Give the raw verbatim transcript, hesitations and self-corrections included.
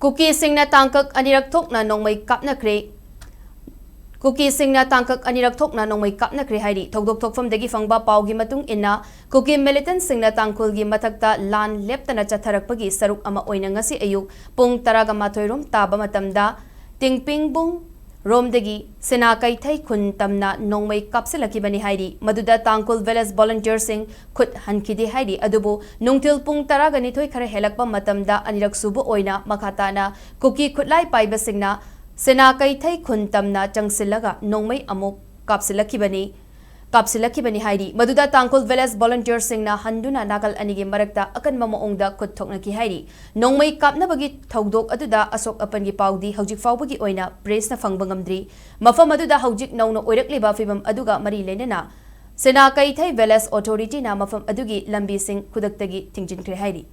ꯀꯨꯀꯤꯁꯤꯡꯅ ꯇꯥꯡꯀꯛ ꯑꯅꯤꯔꯛ ꯊꯣꯛꯅ ꯅꯣꯡꯃꯩ ꯀꯥꯞꯅꯈ꯭ꯔꯦ꯫ ꯀꯨꯀꯤꯁꯤꯡꯅ ꯇꯥꯡꯀꯛ ꯑꯅꯤꯔꯛ ꯊꯣꯛꯅ ꯅꯣꯡꯃꯩ ꯀꯥꯞꯅꯈ꯭ꯔꯦ ꯍꯥꯏꯔꯤ꯫ ꯊꯧꯗꯣꯛ ꯊꯣꯛꯐꯝꯗꯒꯤ ꯐꯪꯕ ꯄꯥꯎꯒꯤ ꯃꯇꯨꯡ ꯏꯟꯅ, ꯀꯨꯀꯤ ꯃꯤꯂꯤꯇꯦꯟꯠꯁꯤꯡꯅ ꯇꯥꯡꯈꯨꯜꯒꯤ ꯃꯊꯛꯇ ꯂꯥꯟ ꯂꯦꯞꯇꯅ ꯆꯠꯊꯔꯛꯄꯒꯤ ꯁꯔꯨꯛ ꯑꯃ ꯑꯣꯏꯅ ꯉꯁꯤ ꯑꯌꯨꯛ ꯄꯨꯡ ꯇꯔꯥꯒ ꯃꯥꯊꯣꯏ ꯔꯣꯝ ꯇꯥꯕ ꯃꯇꯝꯗ ꯇꯤꯡꯄꯤꯡꯕꯨꯡ ꯔꯣꯝꯗꯒꯤ ꯁꯦꯅꯥ ꯀꯩꯊꯩ ꯈꯨꯟ ꯇꯝꯅ ꯅꯣꯡꯃꯩ ꯀꯥꯞꯁꯤꯜꯂꯛꯈꯤꯕꯅꯤ ꯍꯥꯏꯔꯤ꯫ ꯃꯗꯨꯗ ꯇꯥꯡꯈꯨꯜ ꯚꯤꯂꯦꯖ ꯚꯣꯂꯨꯟꯇꯤꯌꯔꯁꯤꯡ ꯈꯨꯠ ꯍꯟꯈꯤꯗꯦ ꯍꯥꯏꯔꯤ꯫ ꯑꯗꯨꯕꯨ ꯅꯨꯡꯊꯤꯜ ꯄꯨꯡ ꯇꯔꯥꯒ ꯅꯤꯊꯣꯏ ꯈꯔ ꯍꯦꯜꯂꯛꯄ ꯃꯇꯝꯗ ꯑꯅꯤꯔꯛ ꯁꯨꯕ ꯑꯣꯏꯅ ꯃꯈꯥ ꯇꯥꯅ ꯀꯨꯀꯤ ꯈꯨꯠꯂꯥꯏ ꯄꯥꯏꯕꯁꯤꯡꯅ ꯁꯦꯅꯥ ꯀꯩꯊꯩ ꯈꯨꯟ ꯇꯝꯅ ꯆꯪꯁꯤꯜꯂꯒ ꯅꯣꯡꯃꯩ ꯑꯃꯨꯛ ꯀꯥꯞꯁꯤꯜꯂꯛꯈꯤꯕꯅꯤ ꯀꯥꯞꯁꯤꯜꯂꯛꯈꯤꯕꯅꯤ ꯍꯥꯏꯔꯤ꯫ ꯃꯗꯨꯗ ꯇꯥꯡꯈꯨꯜ ꯚꯤꯂꯦꯖ ꯚꯣꯂꯨꯟꯇꯤꯌꯔꯁꯤꯡꯅ ꯍꯟꯗꯨꯅ ꯅꯥꯀꯜ ꯑꯅꯤꯒꯤ ꯃꯔꯛꯇ ꯑꯀꯟꯕ ꯃꯑꯣꯡꯗ ꯈꯨꯠ ꯊꯣꯛꯅꯈꯤ ꯍꯥꯏꯔꯤ꯫ ꯅꯣꯡꯃꯩ ꯀꯥꯞꯅꯕꯒꯤ ꯊꯧꯗꯣꯛ ꯑꯗꯨꯗ ꯑꯁꯣꯛ ꯑꯄꯟꯒꯤ ꯄꯥꯎꯗꯤ ꯍꯧꯖꯤꯛ ꯐꯥꯎꯕꯒꯤ ꯑꯣꯏꯅ ꯄ꯭ꯔꯦꯁꯅ ꯐꯪꯕ ꯉꯝꯗ꯭ꯔꯤ꯫ ꯃꯐꯝ ꯑꯗꯨꯗ ꯍꯧꯖꯤꯛ ꯅꯧꯅ ꯑꯣꯏꯔꯛꯂꯤꯕ ꯐꯤꯚꯝ ꯑꯗꯨꯒ ꯃꯔꯤ ꯂꯩꯅꯅ ꯁꯦꯅꯥ ꯀꯩꯊꯩ ꯚꯤꯂꯦꯖ ꯑꯣꯊꯣꯔꯤꯇꯤꯅ ꯃꯐꯝ ꯑꯗꯨꯒꯤ ꯂꯝꯕꯤꯁꯤꯡ ꯈꯨꯗꯛꯇꯒꯤ ꯊꯤꯡꯖꯤꯟꯈ꯭ꯔꯦ ꯍꯥꯏꯔꯤ꯫